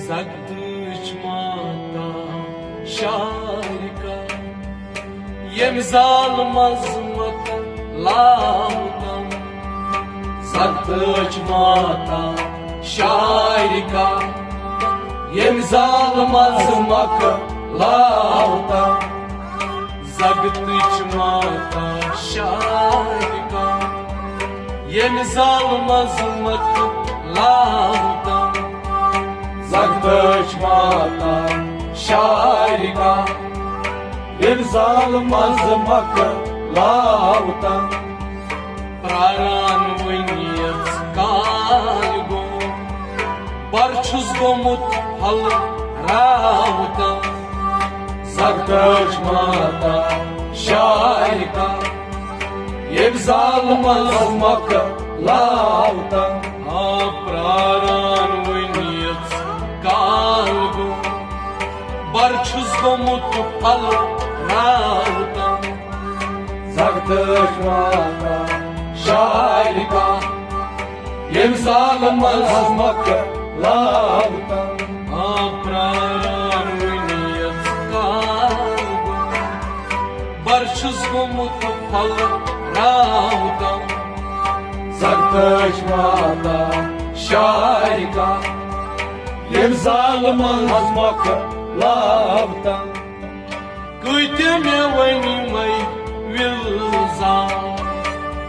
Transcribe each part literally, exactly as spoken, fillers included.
زگتٕچ ماتا شارکا، ییٚمہِ زالہٕ منٛز مۄکلاوتن۔ زگتٕچ ماتا شارکا، ییٚمہِ زالہٕ منٛز مۄکلاوتن۔ زگتٕچ ماتا شارکا، ییٚمہِ زالہٕ منٛز مۄکلاوتن۔ زگتٕچ ماتا شارکا، ییٚمہِ زالہٕ منٛز مۄکلاوتن۔ پراران وۄنۍ یژ کال گوٚو، بر چھُس گوٚمُت پھۄلراوتن۔ زگتٕچ ماتا شارکا، ییٚمہِ زالہٕ منٛز مۄکلاوتن۔ آ، پراران وۄنۍ یژ کال گوٚو، بر چھُس گوٚمُت پھۄلراوتن۔ زگتٕچ ماتا شارکا، ییٚمہِ زالہٕ منٛز مۄکلاوتن۔ آ، پراران وۄنۍ یژ کال گوٚو، بر چھُس گوٚمُت پھۄلراوتن۔ زگتٕچ ماتا شارکا، ییٚمہِ زالہٕ منٛز مۄکلاوتن۔ کۭتیاہ مےٚ ؤنۍ مَے وِلزار۔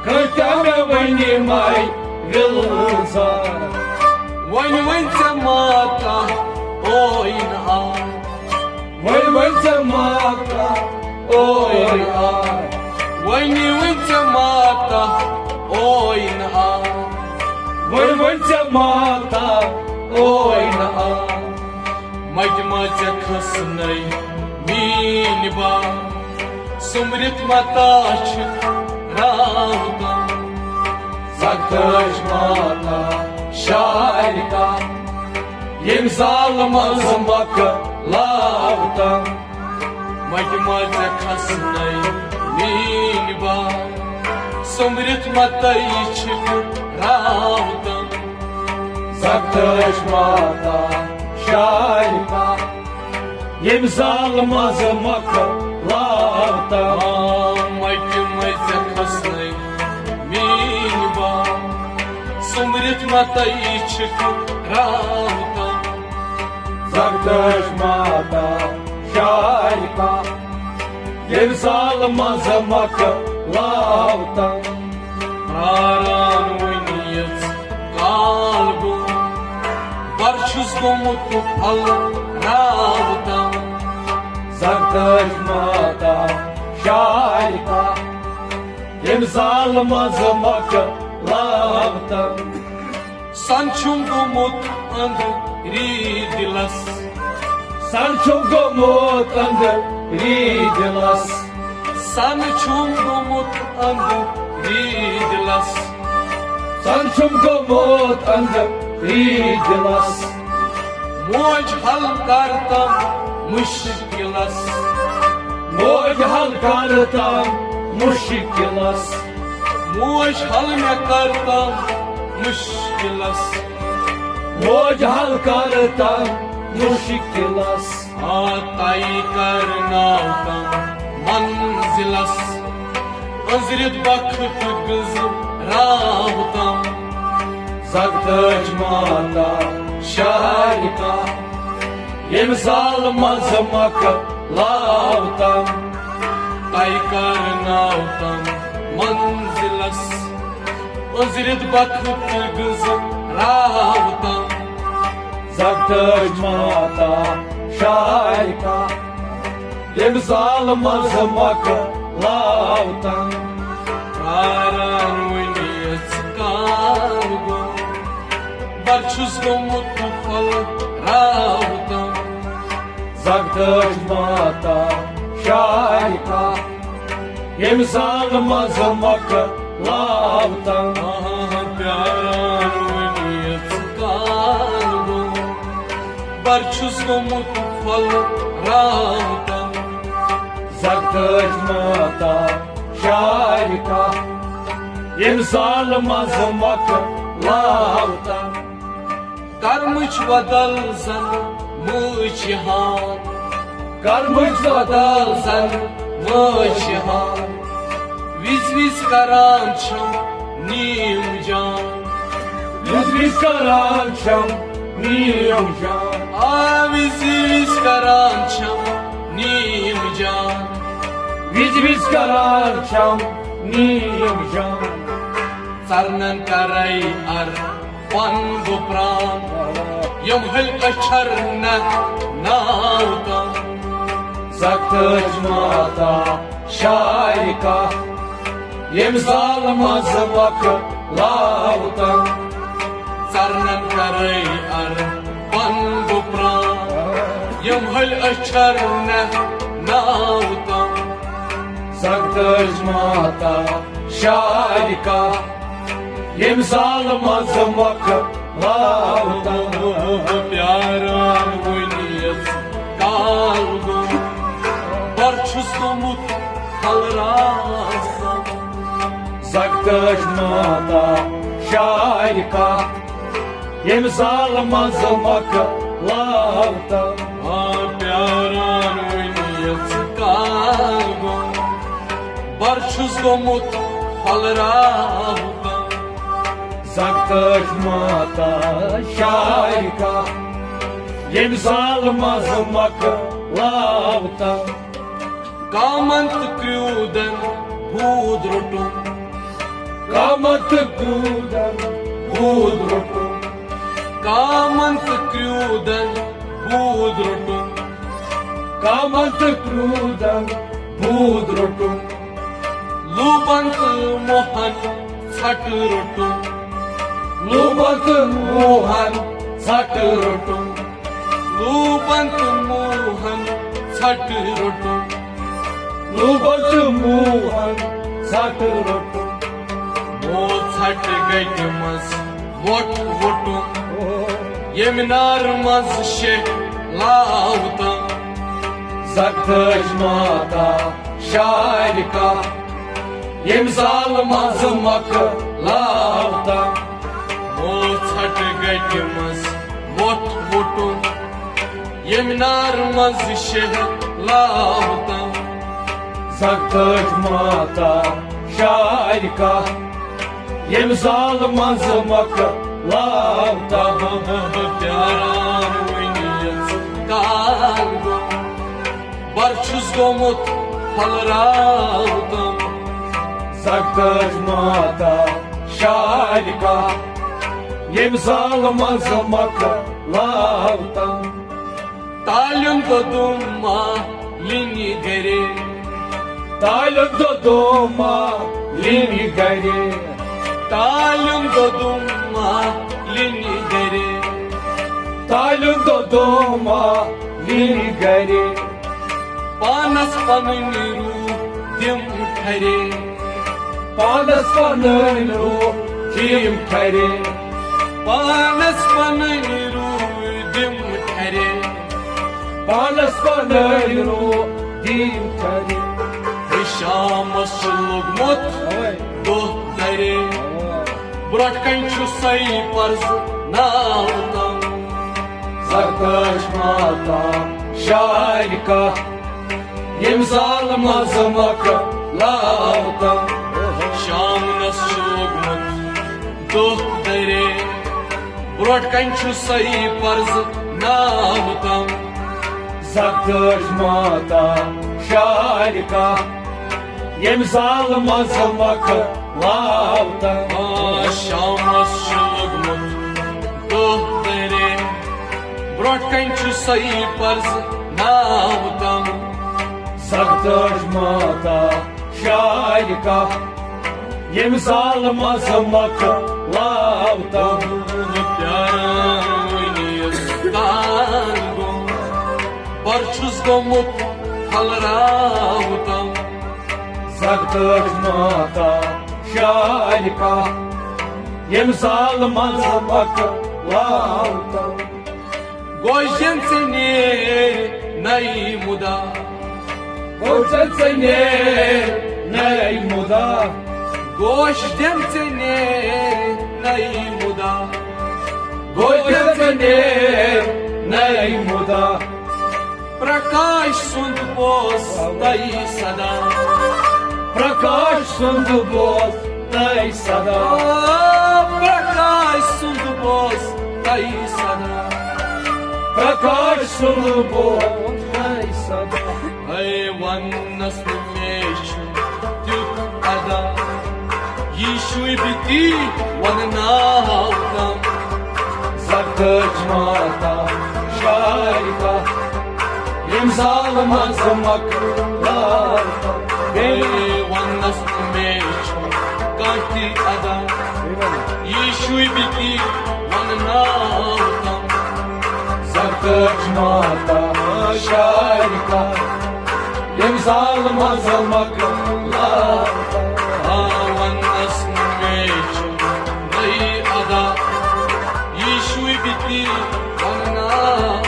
کۭتیاہ مےٚ ؤنۍ مَے وِلزار۔ وۄنۍ ؤنۍ ژےٚ ماتا اوے نہٕ آ۔ وۄنۍ ؤنۍ ژےٚ ماتا اوے نہٕ آ۔ وۄنۍ ؤنۍ ژےٚ ماتا اوے نہٕ آ۔ وۄنۍ ؤنۍ ژےٚ ماتا اوے نہٕ آ۔ مَتہِ ما ژےٚ کھسنَے میٛٲنۍ با، سوٚمبرِتھ متا چھِ راوتن۔ زگتٕچ ماتا شارکا، ییٚمہِ زالہٕ منٛز مۄکلاوتن۔ مَتہِ ما ژےٚ کھسنَے میٛٲنۍ با، سوٚمبرِتھ متَے چھِکھ راوتن۔ زگتٕچ ماتا شارکا، ییٚمہِ زالہٕ منٛز مۄکلاوتن۔ آ، مَتہِ ما ژےٚ کھسنَے میٛٲنۍ با، سوٚمبرِتھ متَے چھِکھ راوتن۔ زگتٕچ ماتا شارکا، ییٚمہِ زالہٕ منٛز مۄکلاوتن۔ پراران وۄنۍ یژ کال گوٚو، بر چھُس گوٚمُت پھۄلراوتن۔ زگتٕچ ماتا شارکا، ییٚمہِ زالہٕ منٛز مۄکلاوتن۔ سن چھُم گوٚمُت أنٛدری دِلس۔ سن چھُم گوٚمُت أنٛدری دِلس۔ سن چھُم گوٚمُت أنٛدری دِلس۔ سن چھُم گوٚمُت أنٛدری دِلس۔ موج حل کر تم مُشکِلس۔ موج حل کر تم مُشکِلس۔ موج حل مےٚ کر تم مُشکِلس۔ موج حل کر تم مُشکِلس۔ آ، طے کرناو تم منزلس۔ أنٛزرِتھ بخت گٔنٛزراو تم۔ زگتٕچ ماتا شارکا، ییٚمہِ زالہٕ منٛز مۄکلاوتن۔ طے کرناوتن منزلس، أنٛزرِتھ بخت گٔنٛزراوتن۔ زگتٕچ ماتا شارکا، ییٚمہِ زالہٕ منٛز مۄکلاوتن۔ پراران وُنہِ ژٕ کر گوٚو، بر چھُس گوٚمُت پھۄلراوتن۔ زگتٕچ ماتا شارکا، ییٚمہِ زالہٕ منٛز مۄکلاوتن۔ آہا، پیاران وُنہِ ژٕ کر گوٚو، بر چھُس گوٚمُت پھۄلراوتن۔ زگتٕچ ماتا شارکا، ییٚمہِ زالہٕ منٛز مۄکلاوتن۔ کرمٕچ بدل زن مٲج ہان۔ کرمٕچ بدل زن مٲج ہان۔ وِزِ وِزِ کران چھم نیم جان۔ وِزِ وِزِ کران چھم نیم جان۔ آ، وِزِ وِزِ کران چھم نیم جان۔ وِزِ وِزِ کران چھم نیم جان۔ ژرنن کرے ار پن بہٕ پران۔ یم ہل اچھر نہ ناو تام۔ زکتج ماتا شارکا۔ یم ظالم از مکلاو تام۔ ژرنن کرے ار پن بہٕ پران۔ یم ہل اچھر نہ ناو تام۔ زکتج ماتا شارکا۔ یم ظالم از مکلاو تام۔ پیاران ونیس کال گوٚو۔ بر چھُس گوٚمُت پھلراز۔ زکتج ماتا شارکا۔ یم ظالم از مکلاو تام۔ آ، پیاران ونیس کال گوٚو۔ بر چھُس گوٚمُت پھلراو تام۔ زکتج ماتا شارکا۔ یم ظالم از مکلاو تام۔ کامن تہٕ کرٛوٗدن بوٗد روٚٹُم۔ کامن تہٕ کرٛوٗدن بوٗد روٚٹُم۔ کامن تہٕ کرٛوٗدن بوٗد روٚٹُم۔ کامن تہٕ کرٛوٗدن بوٗد روٚٹُم۔ لوٗبن تہٕ موہن ژھٹہٕ روٚٹُم۔ لوٗبن تہٕ موہن ژھٹہٕ روٚٹُم۔ لوٗبن تہٕ موہن ژھٹہٕ روٚٹُم۔ لوٗبن تہٕ موہن ژھٹہٕ روٚٹُم۔ مو ژھٹہٕ گٹہِ منٛز مۄٹھ ووٚٹُم۔ ییٚمہِ نارٕ منٛز شیہہ لاوتم۔ زکتج ماتا شارکا۔ ییٚمہِ زالہٕ منٛزٕ مۄکلاو تام۔ مو ژھٹہٕ گٹہِ منٛز مۄٹھ ووٚٹُم۔ ییٚمہِ نارٕ منٛزٕ شیہہ لاو تام۔ زکتج ماتا شارکا۔ ییٚمہِ زالہٕ منٛزٕ مۄکلاو تام۔ پیاران وٕنہِ یژھ کال گوٚو۔ بر چھُس گوٚمُت پھلراو تام۔ زکتج ماتا شارکا۔ ییٚمہِ زالہٕ منٛزٕ مۄکلاو تام۔ تالٮ۪ن دۄدُم ما لِنہِ گرے۔ تالٮ۪ن دۄدُم ما لِنہِ گرے۔ تالٮ۪ن دۄدُم ما لِنہِ گرے۔ تالٮ۪ن دۄدُم ما لِنہِ گرے۔ پانس پنٕنۍ روح دِم ٹھرے۔ پانس پنٕنۍ روح دِم ٹھرے۔ پانس پنٕنۍ روح دِم ٹھرے۔ پانس پنٕنۍ روح دِم ٹھرے۔ ہے شامس چھُ لوٚگمُت اوے۔ دۄہ درے۔ اوے۔ برٛونٛٹھ کنہِ چھُ سۄے پرزٕ ناو تام۔ زکتج ماتا شارکا۔ ییٚمہِ زالہٕ منٛزٕ مۄکلاو تام۔ شامنس چھُ لوٚگمُت دۄہ درے۔ برٛونٛٹھ کنہِ چھُ سۄے پرزٕ ناو تام۔ زکتج ماتا شارکا۔ ییٚمہِ زالہٕ منٛزٕ مۄکلاو تام۔ آ، شامس چھُ لوٚگمُت دۄہ درے۔ برٛونٛٹھ کنہِ چھُ سۄے پرزٕ ناو تام۔ زکتج ماتا شارکا۔ ییٚمہِ زالہٕ منٛزٕ مۄکلاو تام۔ پیاران وٕنہِ یژھ کال گوٚو۔ بر چھُس گوٚمُت پھلراو تام۔ زکتج ماتا شارکا۔ ییٚمہِ زالہٕ منٛزٕ مۄکلاو تام۔ گوجن ژےٚ نیرِ نَیہِ مُدا۔ گوجن ژےٚ نیرِ نَیہِ مُدا۔ گوش دِم ژےٚ نیرِ نَیہِ مُدا۔ گوٚو ژےٚ نیر نَے مُدا۔ پرکاش سُنٛد بوز تۄہہِ صدا۔ پرکاش سُنٛد بوز تۄہہِ صدا۔ پرکاش سُنٛد بوز تۄہہِ صدا۔ پرکاش سُنٛد بوز تۄہہِ صدا۔ ہے وننس نہٕ مےٚ چھُ تیُتھ ادا، یہِ چھُے بہٕ تی ونناو تم۔ زکٲج ماتا شارکا، ییٚمہِ زال منٛز مۄکلاو تم۔ ہے وننس نہٕ مےٚ چھُ کانٛہہ تہِ ادا، یہِ چھُے بہٕ تی ونناو تم۔ زکٲج ماتا شارکا، ییٚمہِ زال منٛز مۄکلاو۔ آ، وننس نہٕ مےٚ چھُ نٔے ادا، یہِ چھُے بہٕ تی ونناو۔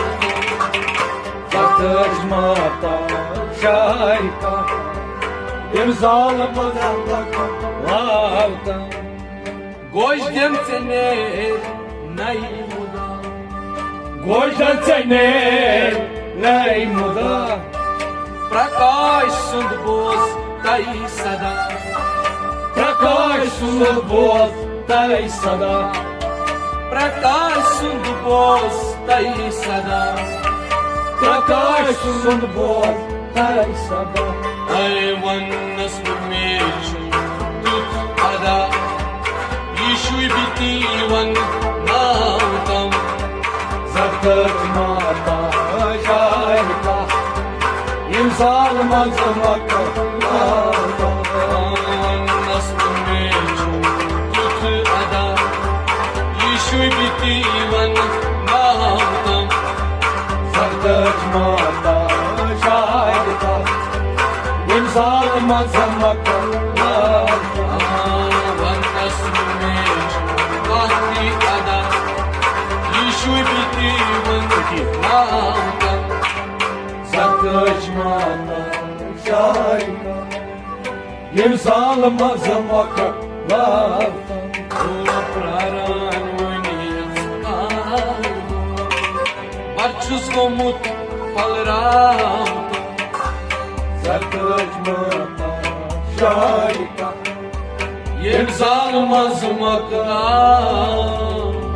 زکٲج ماتا شارکا، ییٚمہِ زال منٛز مۄکلاو۔ گوش دِم ژےٚ نیر نَے مُدا۔ گوش دِم ژےٚ نیر نَے مُدا۔ پرکاش سُنٛد بوز تۄہہِ صدا۔ پرکاش سُنٛد بوز تۄہہِ صدا۔ پرکاش سُنٛد بوز تۄہہِ صدا۔ پرکاش سُنٛد بوز تۄہہِ صدا۔ اے وننس نہٕ مےٚ چھُ تیُتھ ادا، یہِ چھُے بہٕ تی ونناو تم۔ زکٲج ماتا شارکا، ییٚمہِ زال منٛز مۄکلاو تم۔ وننس نہٕ مےٚ چھُ تیُتھ ادا، یہِ چھُے بہٕ تی ونناو تم۔ زکٲج ماتا شارکا، ییٚمہِ زال منٛز مۄکلاو۔ وننس نہٕ مےٚ چھُ کانٛہہ تہِ ادا، یہِ چھُے بہٕ تی ونناو تم۔ زکٲج ماتا شارکا، ییٚمہِ زال منٛز مۄکلاو تم۔ او پراران وۄنۍ یژھ کال، بہٕ چھُس گوٚمُت پھٔلراو تم۔ زکٲج ماتا شارکا، ییٚمہِ زال منٛز مۄکلاو۔